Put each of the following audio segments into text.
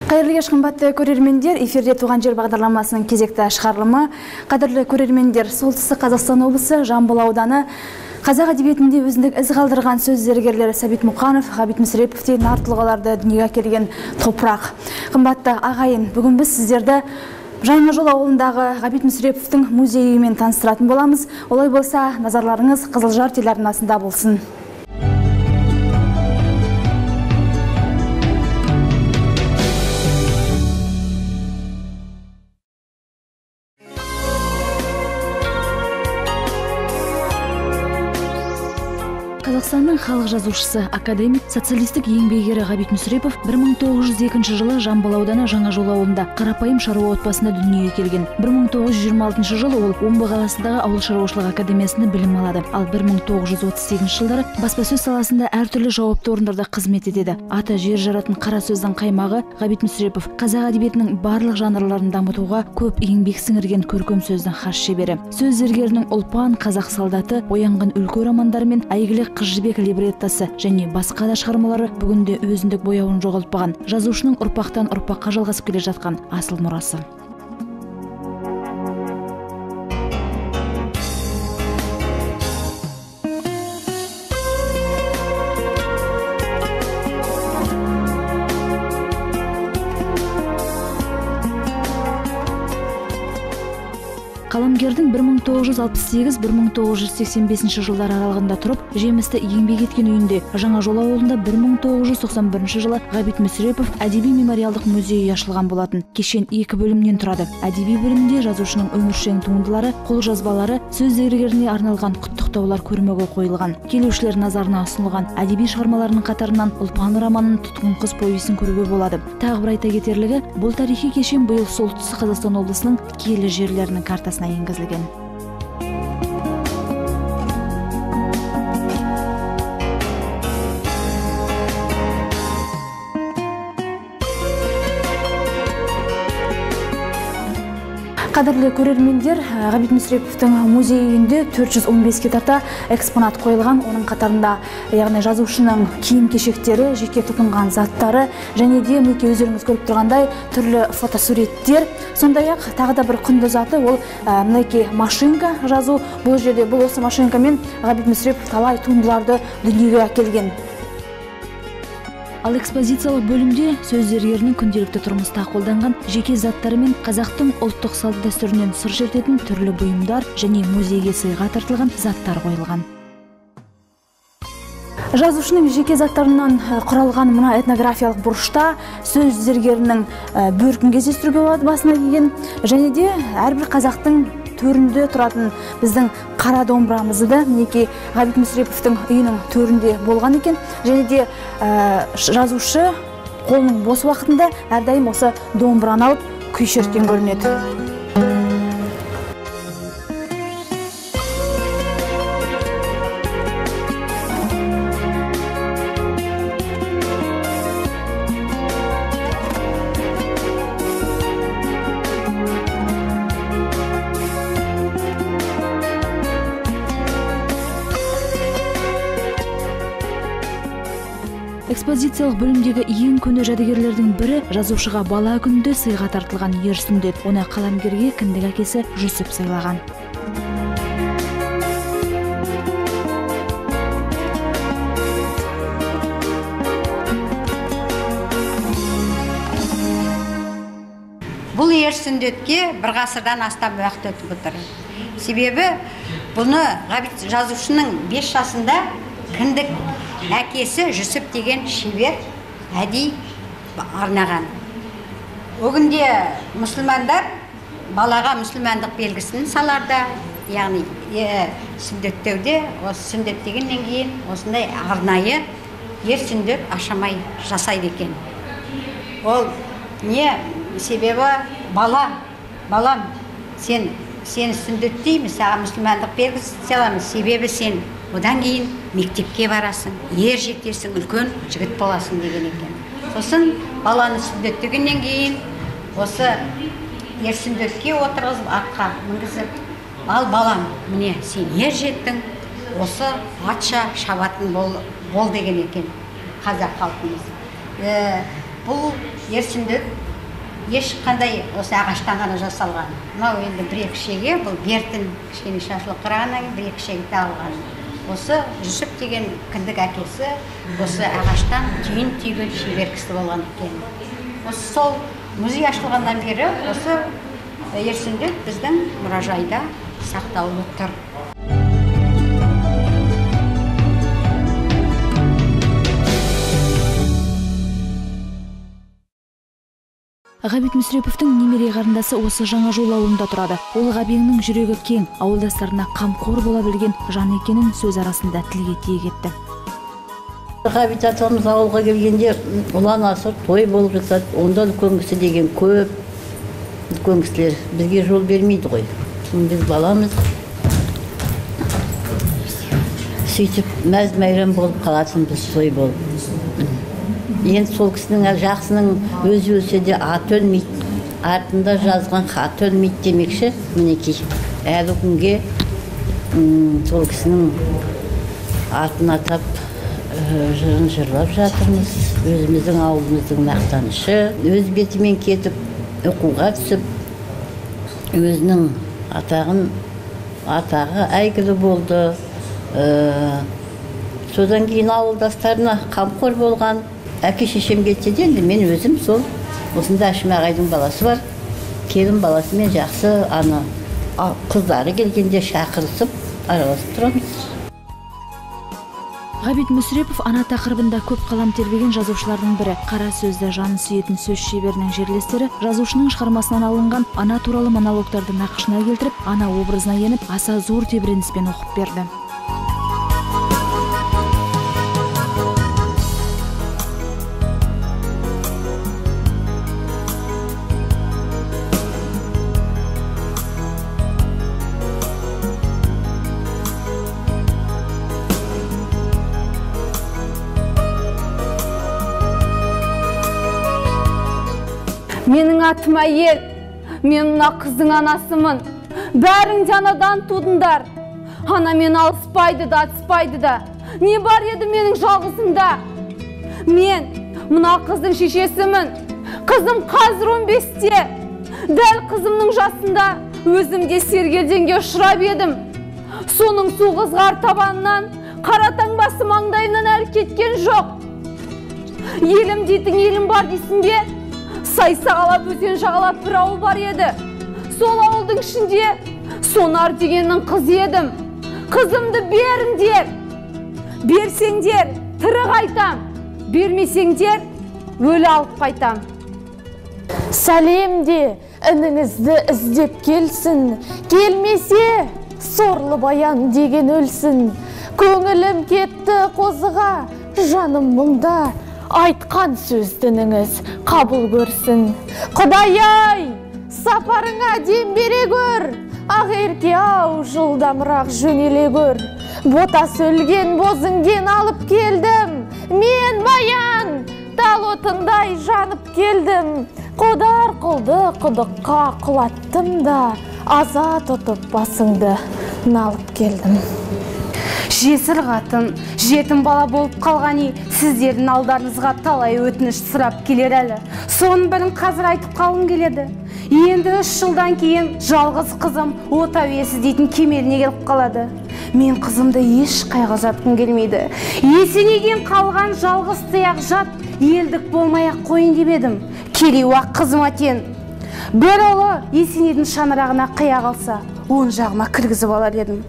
Қайырлы кеш, қымбатты көрермендер, эфирде Туған жер бағдарламасының кезекті шығарылымы. Қадірлі көрермендер, Солтүстік Қазақстан облысы Жамбыл ауданы қазақ әдебиетінде өзіндік із қалдырған сөз зергерлері Сәбит Мұқанов, Ғабит Мүсіреповтей нар тұлғаларды дүниеге әкелген топырақ. Қымбатты ағайын, бүгін біз сіздерді Жаңа жол ауылындағы Ғабит Мүсіреповтің музейімен таныстыратын боламыз. Олай болса, назарларыңыз Қызылжар телеарнасында болсын. Қазақстанның халық жазушысы, академик, социалистік еңбек ері Ғабит Мүсірепов 1902 жылы Жамбыл ауданы Жаңа жол ауылында қарапайым шаруа отбасында дүниеге келген. 1926 жылы ол Омбы қаласындағы ауыл шаруашылығы академиясында білім алады. Ал 1938 жылдары баспасөз саласында әртүрлі жауапты орындарда қызмет етеді. Аты жер жаратын қара сөздің қаймағы Ғабит Мүсірепов қазақ әдебиетінің барлық жанрларын дамытуға көп еңбек сіңірген көркем сөздің хас шебері. Сөз зергерінің Ұлпан, Қазақ солдаты, Оянған өлке романдары мен әйгілі Қыз Жібек либреттосы және басқа да шығармалары бүгінде өзіндік бояуын жоғалтпаған. Жазушының ұрпақтан ұрпаққа жалғасып келе жатқан асыл мұрасы. Қаламгердің 1968-1985 жылдар аралығында тұрып, жемісті еңбек еткен үйінде Жаңа жол ауылында 1991 жылы Ғабит Мүсірепов әдеби мемориалдық музейі ашылған болатын. Кешен екі бөлімнен тұрады. Әдеби бөлімде жазушының өміршең туындылары, қолжазбалары, сөз зергеріне арналған құттықтаулар көрмеге қойылған. Келушілер назарына ұсынылған әдеби шығармаларының қатарынан Ұлпан романын, Тұтқын қыз повесін көруге болады. Тағы бір айта кетерлігі, бұл тарихи кешен биыл Солтүстік Қазақстан облысының киелі жерлерінің картасына енгізілген. Қадірлі көрермендер, Ғабит Мүсіреповтің музей үйінде 415-ке тарта экспонат қойылған. Оның қатарында, яғни жазушының киім-кешектері, жеке тұтынған заттары және де мінекей өздеріңіз көріп тұрғандай түрлі фотосуреттер. Сондай-ақ тағы да бір құнды заты ол мінекей машинка жазу. Бұл жерде бұл осы машинкамен Ғабит Мүсірепов талай туындыларды дүниеге әкелген. Ал экспозициялық бөлімде сөз зергерінің күнделікті тұрмыста қолданған жеке заттары мен қазақтың ұлттық салт дәстүрінен сыр шертетін түрлі бұйымдар және музейге сыйға тартылған заттар қойылған. Жазушының жеке заттарынан құралған мына этнографиялық бұрышта сөз зергерінің бөркін кездестіруге болады басына киген, және де әрбір қазақтың төрінде тұратын біздің қара домбырамызды да мінекей Ғабит Мүсіреповтің үйінің төрінде болған екен. Және де жазушы қолының бос уақытында әрдайым осы домбыраны алып күй шерткен көрінеді. Экспозициялық бөлімдегі ең көне жәдігерлердің бірі жазушыға бала күнінде сыйға тартылған ер сүндет. Оны қаламгерге кіндік әкесі Жүсіп сыйлаған. Бұл ер сүндетке бір ғасырдан астам уақыт өтіп отыр. Себебі бұны Ғабит жазушының 5 жасында кіндік әкесі Жүсіп деген шебер әдейі арнаған. О күнде мұсылмандар балаға мұсылмандық белгісін саларда, яғни сүндеттеуде, осы сүндеттегеннен кейін осындай арнайы ер сүндет ашамай жасайды екен. Ол не себебі балам, сен сүндеттейміз, саған мұсылмандық белгісін саламыз, себебі сен одан кейін мектепке барасың, ер жетесің, үлкен жігіт боласың деген екен. Сосын баланы сүндеттегеннен кейін осы ер сүндетке отырғызып, атқа мінгізіп, ал балам, міне сен ер жеттің, осы атша шабатын бол деген екен қазақ халқымыз. Бұл ер сүндет ешқандай осы ағаштан ғана жасалған. Мынау енді бір екі шеге, бұл бертін кішкене шашылып қарағаннан кейін бір екі шеге тағылған. Осы Жүсіп деген кіндік әкесі осы ағаштан түйін түйген шебер кісі болған екен. Осы сол музей ашылғаннан бері осы ер сүндет біздің мұражайда сақтаулы тұр. Ғабит Мүсіреповтің немере қарындасы осы Жаңа жол ауылында тұрады. Ол Ғабеңнің жүрегі кең, ауылдастарына қамқор бола білген жан екенін сөз арасында тілге тиек етті. Ғабит атамыз ауылға келгенде ұлан асыр той болып жатады. Онда үлкен кісі деген көп, үлкен кісілер бізге жол бермейді ғой. Біз баламыз. Сөйтіп мәз-мәйрам болып қалатынбыз, той болып. Енді сол кісінің жақсының өзі өлсе де аты өлмейді, артында жазған хаты өлмейді демекші, мінекей әлі күнге сол кісінің атын атап жырын жырлап жатырмыз. Өзіміздің ауылымыздың мақтанышы, өз бетімен кетіп оқуға түсіп, өзінің атағы әйгілі болды. Содан кейін ауылдастарына қамқор болған. Әке шешем кетсе де енді мен өзім сол осында Әшім ағайдың баласы бар, келін баласымен жақсы ана қыздары келгенде шақырысып араласып тұрамыз. Ғабит Мүсірепов ана тақырыбында көп қалам тербеген жазушылардың бірі. Қара сөзді жан сүйетін сөз шеберінің жерлестері жазушының шығармасынан алынған ана туралы монологтарды нақышына келтіріп, ана образына еніп, аса зор тебіреніспен оқып берді. Менің атым әйел, мен мына қыздың анасымын. Бәрің де анадан тудыңдар. Ана мен алыспайды да, атыспайды да. Не бар еді менің жалғызымда? Мен мына қыздың шешесімін. Қызым қазір 15-те. Дәл қызымның жасында өзім де сергелдеңге ұшырап едім. Соның су қызғар табанынан, қара таңбасы маңдайымнан әлі кеткен жоқ. Елім дейтін елім бар дейсің бе? Сай сағалап, өзен жағалап бір ауыл бар еді. Сол ауылдың ішінде Сонар дегеннің қызы едім. Қызымды беріңдер. Берсеңдер, тірі қайтам. Бермесеңдер, өлі алып қайтам. Сәлем де ініңізді іздеп келсін. Келмесе, сорлы баян деген өлсін. Көңілім кетті қозыға, жаным мұңда. Айтқан сөздініңіз қабыл көрсін. Құдай-ай, сапарыңа дем бере көр. Ақ ерке ау, жылдамырақ жөнеле көр. Ботасы өлген бозінген алып келдім. Мен баян, тал отындай жанып келдім. Қодар құлды құдыққа құлаттым да, аза тұтып басыңды налып келдім. Жесір қатын, жетім бала болып қалған сіздердің алдарыңызға талай өтініш сұрап келер әлі. Соның бірін қазір айтып қалғым келеді. Енді 3 жылдан кейін жалғыз қызым отау иесі дейтін кемеліне келіп қалады. Мен қызымды еш қайғы ұзатқым келмейді. Есенейден қалған жалғыз тұяқ жат елдік болмай ақ қойын деп едім. Кереуақ қызыма тең. Бір ұлы Есенейдің шаңырағына қия қалса, оң жағыма кіргізіп алар едім.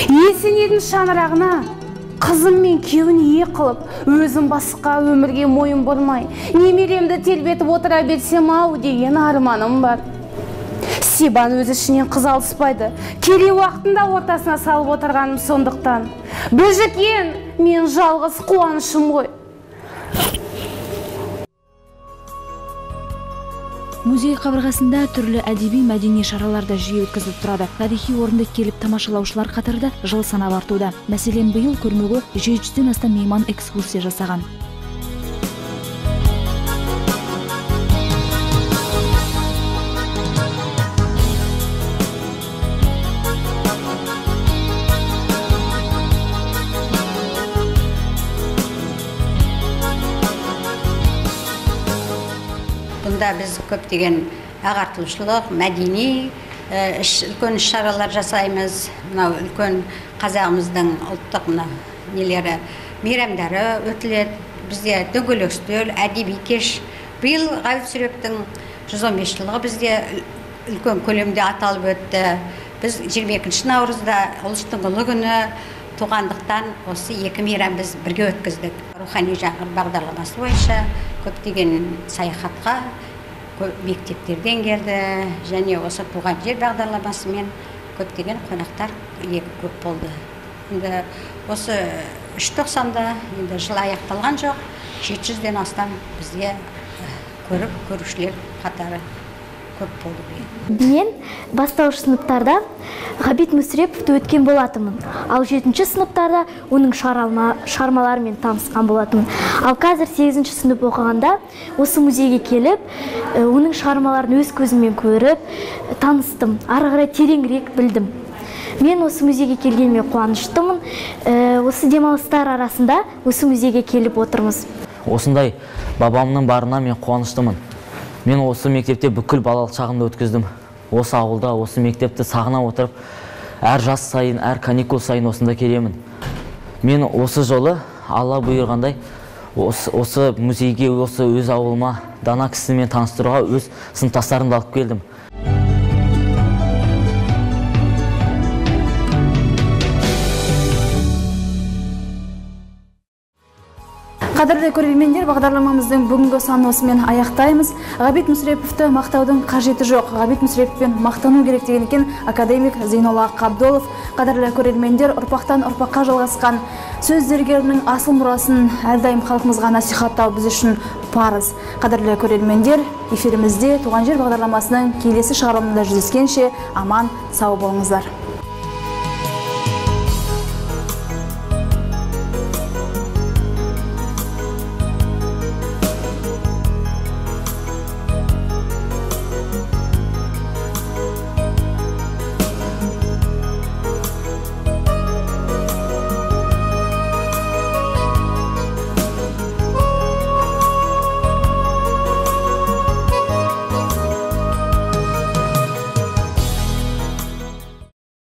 Есенейдің шаңырағына қызым мен күйеуін ие қылып, өзім басқа өмірге мойын бұрмай, немеремді тербетіп отыра берсем ау деген арманым бар. Сибан өз ішінен қыз алыспайды. Керей уақытында ортасына салып отырғаным сондықтан. Біжікен, мен жалғыз қуанышым ғой. Музей қабырғасында түрлі әдеби мәдени шаралар да жиі өткізіліп тұрады. Тарихи орынды келіп тамашалаушылар қатарда жыл санап артуда. Мәселен, биыл көрмеге 700-ден астам мейман экскурсия жасаған. Бұнда біз көптеген ағартушылық, мәдени үлкен іс-шаралар жасаймыз. Мынау үлкен қазағымыздың ұлттық мына нелері, мейрамдары өтіледі. Бізде дөңгелек үстел, әдеби кеш. Биыл Ғабит Мүсіреповтің 115 жылдығы бізде үлкен көлемде аталып өтті. Біз 22 наурызда Ұлыстың ұлы күні туғандықтан осы екі мейрам біз бірге өткіздік. Рухани жаңғыру бағдарламасы бойынша көптеген саяхатқа мектептерден келді, және осы туған жер бағдарламасымен көптеген қонақтар көп болды. Енді осы 3.90-да енді жыл аяқталған жоқ, 700-ден астам бізге көріп көрушілер қатары көп болды биыл. Мен бастауыш сыныптарда Ғабит Мүсіреповті өткен болатынмын. Ал 7-ші сыныптарда оның шығармаларымен танысқан болатынмын. Ал қазір 8-ші сынып оқығанда осы музейге келіп, оның шығармаларын өз көзіммен көріп, таныстым. Ары қарай тереңірек білдім. Мен осы музейге келгеніме қуаныштымын. Осы демалыстар арасында осы музейге келіп отырмыз. Осындай бабамның барына мен қуаныштымын. Мен осы мектепте бүкіл балалық шағымды өткіздім. Осы ауылда, осы мектепті сағына отырып, әр жас сайын, әр каникул сайын осында келемін. Мен осы жолы Алла бұйырғандай осы музейге, осы өз ауылыма дана кісімен таныстыруға өз сыныптастарымды алып келдім. Қадірлі көрермендер, бағдарламамыздың бүгінгі санын осымен аяқтаймыз. Ғабит Мүсіреповті мақтаудың қажеті жоқ. Ғабит Мүсіреповпен мақтану керек деген екен академик Зейнолла Қабдолов. Қадірлі көрермендер, ұрпақтан ұрпаққа жалғасқан сөз зергерінің асыл мұрасын әрдайым халқымызға насихаттау біз үшін парыз. Қадірлі көрермендер, эфирімізде Туған жер бағдарламасының келесі шығарылымында жүздескенше аман сау болыңыздар.